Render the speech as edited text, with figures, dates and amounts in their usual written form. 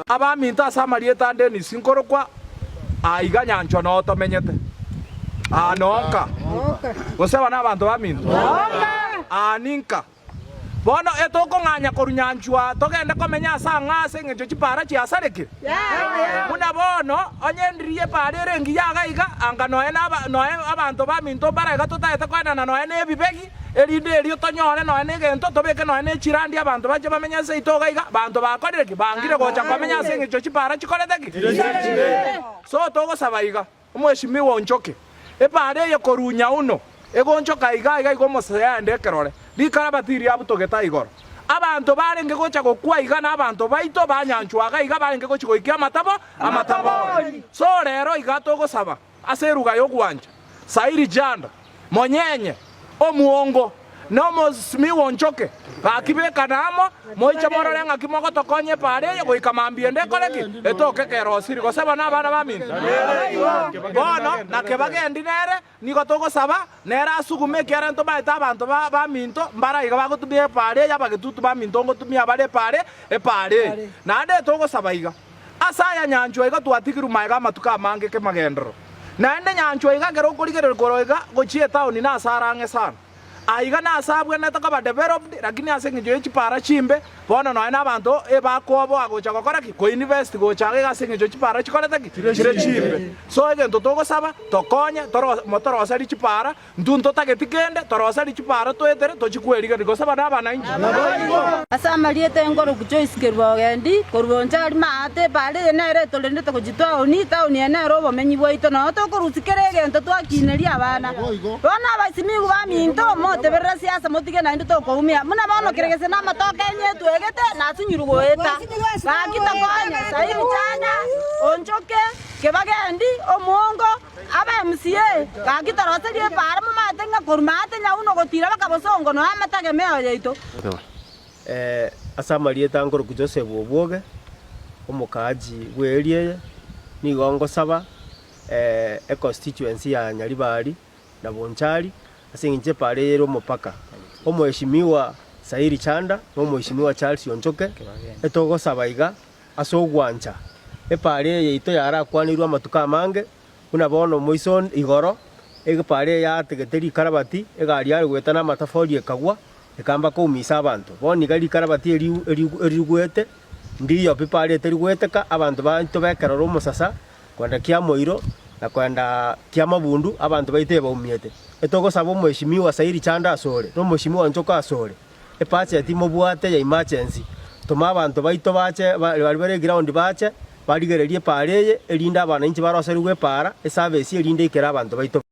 Abaminto ase amarieta a Dennis nkorokwa aiga nyanchwa noo tomenyete. Aa nonka. Gose aba nabanto baminto? Aa ninka. Bono etokong'anya korwa nyanchwa togende komenya ase ang'e ase engencho chipaara chiasarekire. Buna bono, onye endiri y'epaara ere engiya iga iga, anga nonya naba nonya abanto baminto mbare iga totaete koenana nonya nebibegi, erinde erio tonyore nonya negento, tobeke nonya nechirandi abanto bache bamenye ase seito iga iga, banto bakorire ki? Bangire gocha komenya ase engencho chipaara chikorete ki? So togosaba iga. Omweshimiwa onchoke, epaara eye korwa nyauno egonchoka iga iga iga omosaya aende ekerore, rikarabati riabutogete igoro. Abanto barenge gocha gokwa iga na abanto baito banyanchwa iga iga barenge gochia goikia amatabo amatabori. So rero iga togosaba ase eruga y'ogwancha, Sairi Janda, monyenye, Omwongo, na omosimiwa onchoke, gaki bekana amo, moiche morore ng'aki mogotokonya epaara eye goika mambia ende ekore ki? Etoke kerosiri. Gose aba nabana baminto? Bono nakebagendi nere, nigo togosaba nere asugume, ekiagera ntomaete abanto baminto mbare aiga bagotumia epaara eye, abagetutu baminto ngotumia bare epaara epaara eye. Naende togosaba iga, Ase aya nyanchwa iga twatigirwe magega amatuko amange kemagenderero. Naende nyanchwa iga ekero okorigereria korwa iga gochia etaoni nase are ang'e sana. Aiga nase abwenerete koba developed lakini ase eng'encho ye chipara chimbe bono nonya na abanto ebakoboa gocha gokora ki? Ko invest gocha iga ase eng'encho chipara chikorete ki? Chire chimbe. So egento togosaba tokonye toro motoroserie chipara Intwe ntotageti kende, toroserie chipara toetere tochie kwerigereria, gose abana abanainche. Ase amarieta enkoroku Joyce Kerubo Ogendi, korwa Bonchari Maate, epara eye nere etorendete gochia town, town eye nere obomenyi bwaito noo tokorusia kera egento twakineria abana. Bono abaisimigu baminto moteberere siasa motige naende tokoumia buna bono keregese na amatoke enye etwegete nasinyirwe goeta. Gaki tokonye, Sairi chana, Onchoke, Kebagendi, Omwongo, Aba MCA, gaki toroserie epaara momanyete ng'a korwa maate nyauno gotira baka bosongo noe amategemeo yaito. Ase amarieta nkorokwa Joseph Obwoge, omokaaji bw'eeria eye, nigo ngosaba econstituency ya Nyaribari na Bonchari ase eng'encho epaara eye ere omopaka. Omheshimiwa Sairi Chanda na omheshimiwa Charles Onchoke, etogosaba iga Ase ogwancha, epaara eye yaito yarakwanirwe amatuko amange, buna bono omoiso igoro, epaara eye yategete rikarabati, egari yare goeta namatafori ekagwa, ekamba koumisa abanto. Bono iga rikarabati eririgwete, ndiyo pi paara etari goeteka, abanto baito bekerora omosasa, kwenda kiamoiro, na kwenda kiamabundu, abanto baito ebaumiete. Etogosaba omweshimiwa Sairi Chanda asore, na omweshimiwa Njoka asore. Ebudget mobwate ya emergency, toma abanto baito bache baria bare eground bache barigererie epaara eye erinde abananchi baroserigwe epaara, eservice erinde eikere abanto baito.